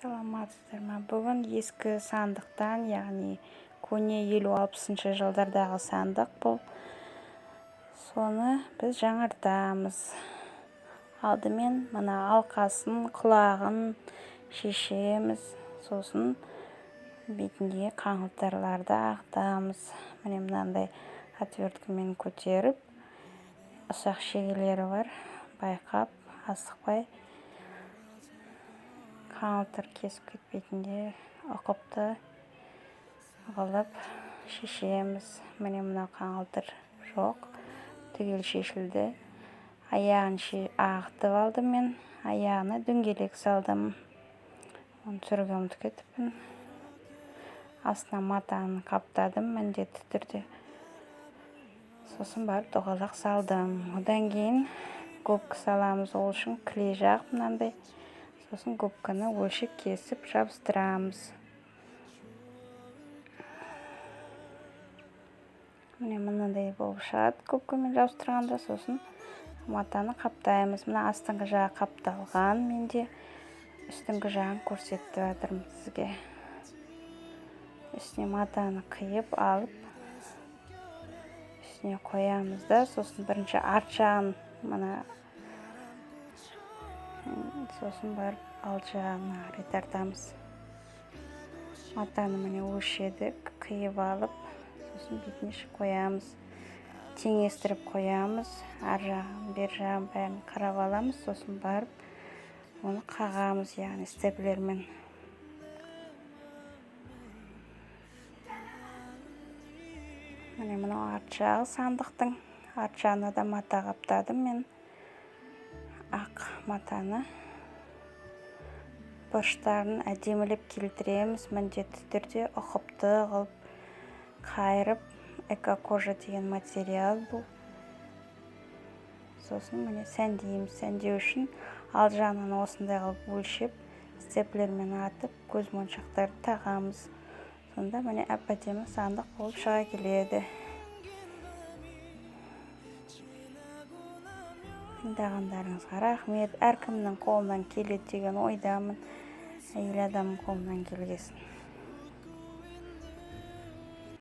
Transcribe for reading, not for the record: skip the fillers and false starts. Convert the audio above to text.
Саламатсыздар ма? Бүгін ескі сандықтан, яғни көне 50-60 жылдардағы сандық бұл. Соны біз жаңартамыз. Алдымен мына алқасын, құлағын шешеміз. Сосын бетіндегі қаңылтырларды ағытамыз. Міне мынандай отверткамен көтеріп, ұсақ шегелері бар, байқап, асықпай қаңылтыр кесіп кетпейтіндей ұқыпты қылып шешеміз. Міне мына қаңылтыр жоқ, түгел шешілді. Аяғын ағытып алдым мен, аяғына дөңгелек салдым. Оны түсіруге ұмытып кетіппін. Астына матаны қаптадым міндетті түрде. Сосын барып доғалақ салдым. Одан кейін губка саламыз. Ол үшін клей жағып мынандай. Сосын губканы өлшеп кесіп жабыстырамыз. Міне мынандай болып шығады губкамен жабыстырғанда. Сосын матаны қаптаймыз. Мына астыңғы жағы қапталған, менде үстіңгі жағын көрсетіп жатырмын сізге. Үстіне матаны қиып алып үстіне қоямыз да, сосын бірінші арт жағын мына, сосын барып алды жағына қарай тартамыз. Матаны міне өлшедік, қиып алып, сосын бетіне қоямыз, теңестіріп қоямыз. Ар жағын, бер жағын бәрін қарап аламыз, сосын барып оны қағамыз, яғни степлермен. Міне мынау арт жағы сандықтың. Арт жағына да мата қаптадым мен, ақ матаны. Бұрыштарын әдемілеп келтіреміз, міндетті түрде ұқыпты қылып қайырып. Экокожа деген материал бұл. Сосын міне сәндейміз. Сәндеу үшін ал жағынан осындай қылып өлшеп, степлермен атып, көз моншақтарды тағамыз. Сонда міне әп-әдемі сандық болып шыға келеді. Тыңдағандарыңызға рахмет. Әркімнің қолынан келеді деген ойдамын. Әйел адамның қолынан келгесін.